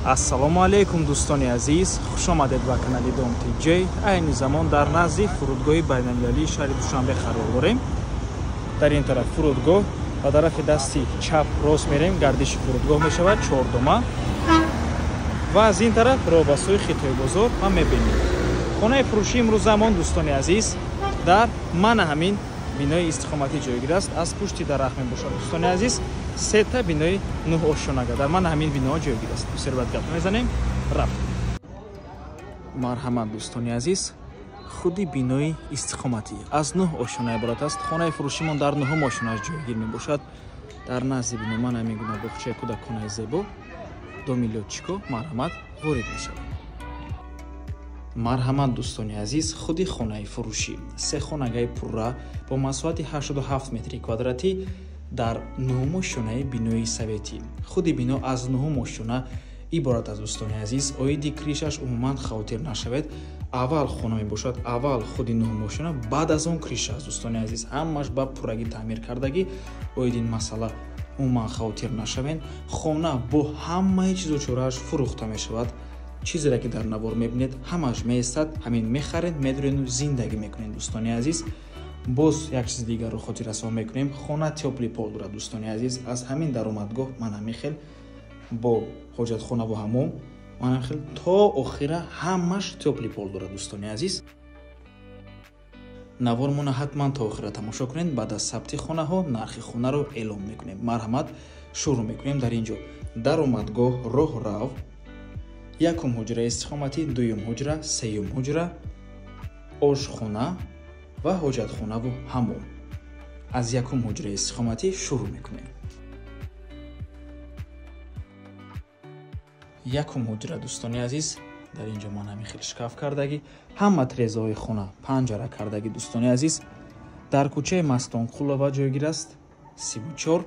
Ассалому алайкум дӯстони азиз, хуш омадед ба канали Дом ТЖ. Айни замон дар назди фурудгоҳи байналмилалии шаҳри Душанбе қарор дорем. Дар ин тараф фурудгоҳ, ба тарафи дасти чап рост мерем, гардиши фурудгоҳ мешавад чордома ва аз ин тараф роҳ ба сӯи Хитойбозор ма мебинем. Хонаи фурӯшӣ имрӯзамон дӯстони азиз дар мана ҳамин бинои истиқоматӣ ҷойгир аст. Аз пушти дарахт мебошад дӯстони азиз. Сета бинои нӯҳ ошёнага дар мана ҳамин биноҳо ҷойгир аст. Бисёр бад гап мезанем, рафт. Марҳамат дӯстони азиз, худи бинои истиқоматӣ аз нӯҳ ошёна иборат аст. Хонаи фурӯшимон дар нӯҳум ошёнааш ҷойгир мебошад. Дар назди бино мана ҳамин гуна боғчаи кӯдаконаи зебо, доми лётчико, марҳамат ворид мешавад. Марҳамат дӯстони азиз, худи хонаи фурӯшӣ се хонагаи пурра бо масоҳати 87 метри квадратӣ дар нӯҳум ошёнаи бинои советӣ. Худи бино аз нӯҳум ошёна иборат аст дӯстони азиз. Оиди кришаш умуман хавотир нашавед. Аввал хона мебошад, аввал худи нӯҳум ошёна, баъд аз он криша аст дӯстони азиз. Ҳамаш ба пуррагӣ таъмир кардагӣ. Оиди ин масъала умуман хавотир нашавед. Хона бо ҳамаи чизу чорааш фурӯхта мешавад. Чизере ки дар навор мебинед ҳамаш меистад, ҳамин мехаред, медурену зиндагӣ мекунед дӯстони азиз. Боз як чизи дигарро хотиррасон мекунем. Хона тёплый пол дорад дӯстони азиз. Аз ҳамин даромадгоҳ ман ҳамин хел бо ҳоҷатхонаву ҳамом ман ҳамин хел то охира ҳамаш тёплый пол дорад дӯстони азиз. Навормона ҳатман то охира тамошо кунед. Баъд аз сабти хонаҳо нархи хонаро эълон мекунем. Марҳамат, шурӯъ мекунем. Дар ин ҷо даромадгоҳ, роҳрав, якум ҳуҷраи истиқоматӣ, дуюм ҳуҷра, сеюм ҳуҷра, ошхона ва ҳоҷатхонаву ҳамом. Аз якум ҳуҷраи истиқоматӣ шурӯъ мекунем. Якум ҳуҷра дӯстони азиз, дар ин ҷо ман ҳамин хел шкаф кардагӣ, ҳама трезаҳои хона панҷара кардагӣ дӯстони азиз. Дар кӯчаи Мастонқулова ҷойгир аст, 34,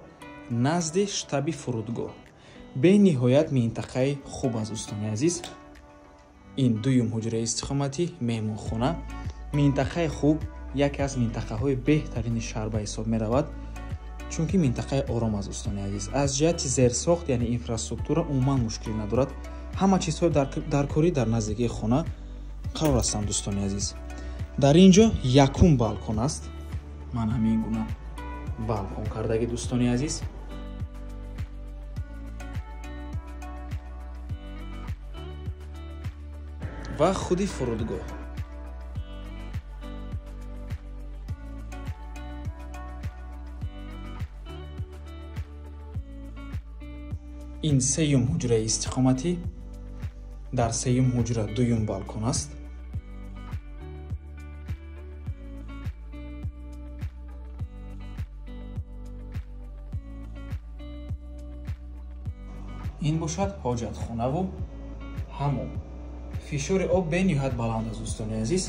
назди штаби фурудгоҳ. Бениҳоят минтақаи хуб аст дӯстони азиз. Ин дуюм ҳуҷраи истиқоматӣ, меҳмонхона. Минтақаи хуб, яке аз минтақаҳои беҳтарини шаҳр ба ҳисоб меравад, чунки минтақаи ором аст дӯстони азиз. Аз ҷиҳати зерсохт, яъне инфраструктура, умуман мушкилӣ надорад. Ҳама чизҳои даркорӣ дар наздикии хона қарор ҳастанд дӯстони азиз. Дар ин ҷо якум балкон аст. Ман ҳамин гуна балкон кардагӣ дӯстони азиз. Ва худи фурудгоҳ. Ин сеюм ҳуҷраи истиқоматӣ. Дар сеюм ҳуҷра дуюм балкон аст. Ин бошад ҳоҷатхонаву ҳамом. Фишори об бениҳоят баланд аст дӯстони азиз.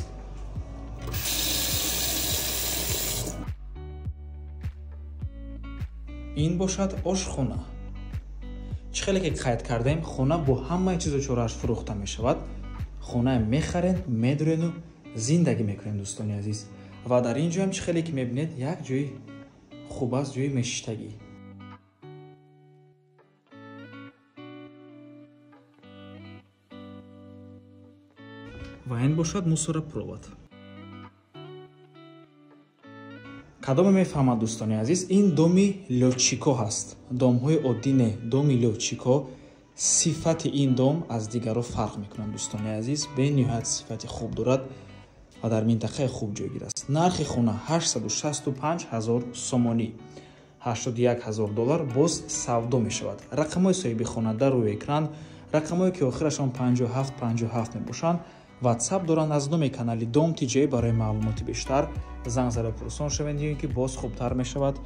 Ин бошад ошхона. Чӣ хеле ки қайд кардем, хона бо ҳамаи чизу чорааш фурӯхта мешавад. Хона мехарен, медурену зиндагӣ мекунем дӯстони азиз. Ва дар ин ҷоам чӣ хеле ки мебинед, як ҷои хуб аст, ҷои мешиштагӣ. Ва ин бошад мусоропровод. Кадоме мефаҳмад дӯстони азиз, ин доми лётчико ҳаст. Домҳои оддӣ не, доми лётчико. Сифати ин дом аз дигарро фарқ мекунад дӯстони азиз. Бениҳоят сифати хуб дорад ва дар минтақаи хуб ҷойгир аст. Нархи хона 865 000 сомонӣ, 81 000 доллар боз савдо мешавад. Рақамҳои соҳиби хона дар рӯи экран, рақамҳое ки охирашон 57 57 мебошанд, WhatsApp доранд. Аз номи канали Дом ТЖ барои маълумоти бештар занг зада пурсон шавед, ё ин ки боз хубтар мешавад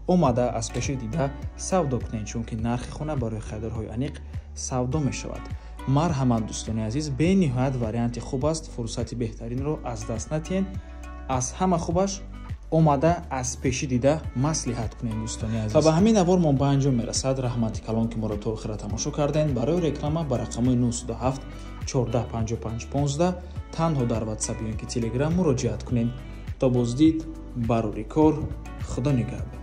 омада аз пеши дида савдо кунед, чунки нархи хона барои харидорҳои аниқ савдо мешавад. Марҳамат дӯстони азиз, бениҳоят варианти хуб аст. Фурсати беҳтаринро аз даст натиҳед. Аз ҳама хубаш омада аз пеши дида маслиҳат кунед дӯстони азиз. Ва ба ҳамин навор мо ба анҷом мерасад. Раҳмати калон ки моро то охира тамошо кардед. Барои реклама ба рақамҳои 907 14 55 15 танҳо дар WhatsApp ё ин ки Telegram муроҷиат кунед. То боздид, барори кор, Худо нигаҳбон.